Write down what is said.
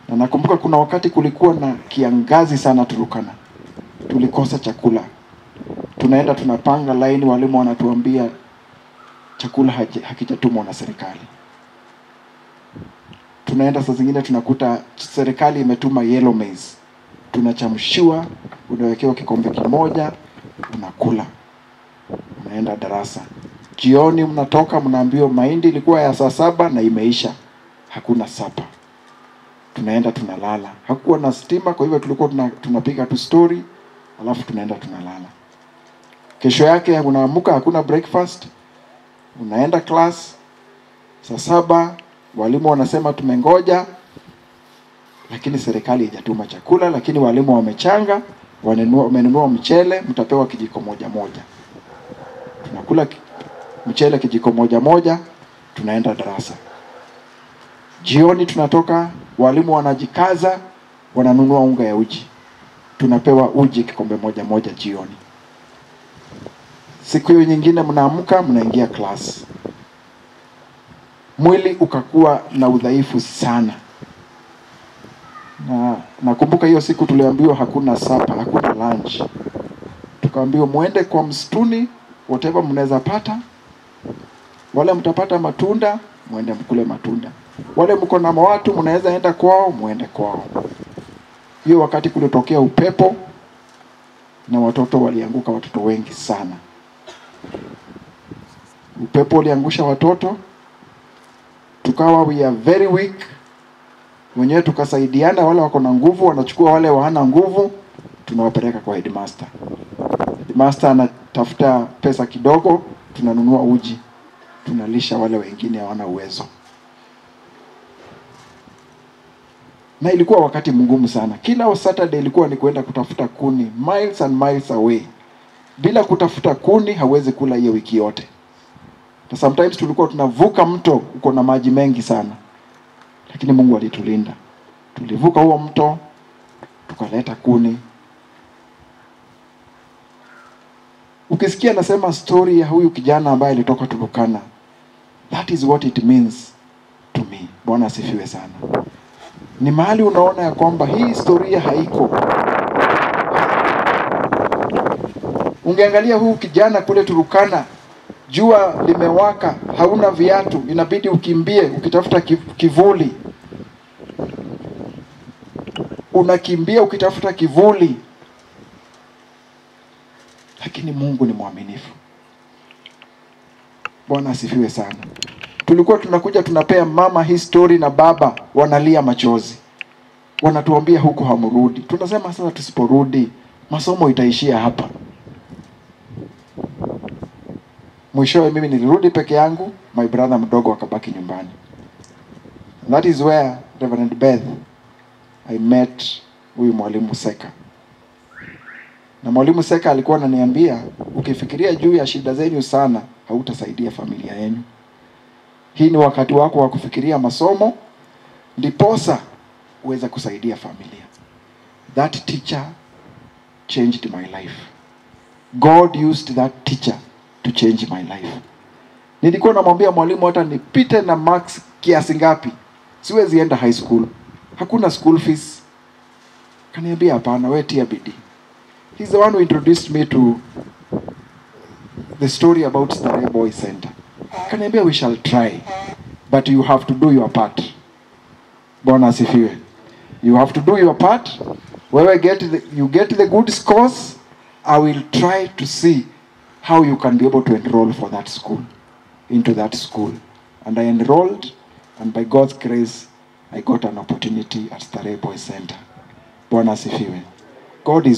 Na nakumbuka kuna wakati kulikuwa na kiangazi sana Turkana, tulikosa chakula. Tunaenda tunapanga laini, walimu wanatuambia chakula hakijatumwa na serikali. Tunaenda saa zingine tunakuta serikali imetuma yellow maize, tunachamshiwa, unawekewa kikombe kimoja, unakula, unaenda darasa. Jioni mnatoka mnaambiwa mahindi ilikuwa ya saa 7 na imeisha, hakuna sapa. Tunaenda tunalala. Hakuwa na stima, kwa hivyo tulikuwa tunapiga tu story, alafu tunaenda tunalala. Kesho yake unaamuka, hakuna breakfast, unaenda class saa 7, walimu wanasema tumengoja, lakini serikali haijatuma chakula, lakini walimu wamechanga, wamenunua mchele, mtapewa kijiko moja moja. Tunakula mchele kijiko moja moja, tunaenda darasa. Jioni tunatoka, walimu wanajikaza, wananunua unga ya uji. Tunapewa uji kikombe moja moja jioni. Siku hiyo nyingine mnaamka, mnaingia class. Mwili ukakuwa na udhaifu sana. Na nakumbuka hiyo siku tuliambiwa hakuna sapa, hakuna lunch. Tukaambiwa muende kwa msituni, whatever mnaweza pata. Wale mtapata matunda, muende mkule matunda. Wale mko na watu mnaweza enda kwao, muende kwao. Hiyo wakati kulitokea upepo na watoto walianguka, watoto wengi sana. Upepo uliangusha watoto, tukawa we are very weak. Wenyewe tukasaidiana, wale wako na nguvu wanachukua wale hawana nguvu, tunawapeleka kwa headmaster. Headmaster anatafuta pesa kidogo, tunanunua uji, tunalisha wale wengine hawana uwezo. Na ilikuwa wakati mgumu sana. Kila Saturday ilikuwa ni kuenda kutafuta kuni miles and miles away. Bila kutafuta kuni hawezi kula hiyo wiki yote. Na sometimes tulikuwa tunavuka mto uko na maji mengi sana. Lakini Mungu alitulinda. Tulivuka huo mto, tukaleta kuni. Ukisikia nasema story ya huyu kijana ambaye alitoka Turkana, that is what it means to me. Bwana asifiwe sana. Ni mahali unaona ya kwamba hii historia haiko. Ungeangalia huu kijana kule Turkana, jua limewaka, hauna viatu, inabidi ukimbie ukitafuta kivuli. Unakimbia ukitafuta kivuli. Lakini Mungu ni mwaminifu. Bwana asifiwe sana. Tulikuwa tunakuja tunapea mama hii story na baba wanalia machozi. Wanatuambia huko hamurudi. Tunasema sasa tusiporudi masomo itaishia hapa. Mwishowe mimi nilirudi peke yangu, my brother mdogo akabaki nyumbani. And that is where Reverend Beth, I met huyu mwalimu Seka. Na mwalimu Seka alikuwa ananiambia, ukifikiria juu ya shida zenu sana, hautasaidia familia yenu. Hii ni wakati wako wa kufikiria masomo, ndiposa uweze kusaidia familia. That teacher changed my life. God used that teacher to change my life. Nilikuwa namwambia mwalimu hata nipite na marks kiasi ngapi, siwezi enda high school. Hakuna school fees. Kaniambia hapana, wewe tia bidii. He's the one who introduced me to the story about Starehe Boys Center. Kaniambia we shall try, but you have to do your part. Bwana asifiwe. You have to do your part. Wewe you get the good scores, I will try to see how you can be able to enroll for that school, into that school. And I enrolled, and by God's grace, I got an opportunity at Starehe Boys Center. Bwana asifiwe. God is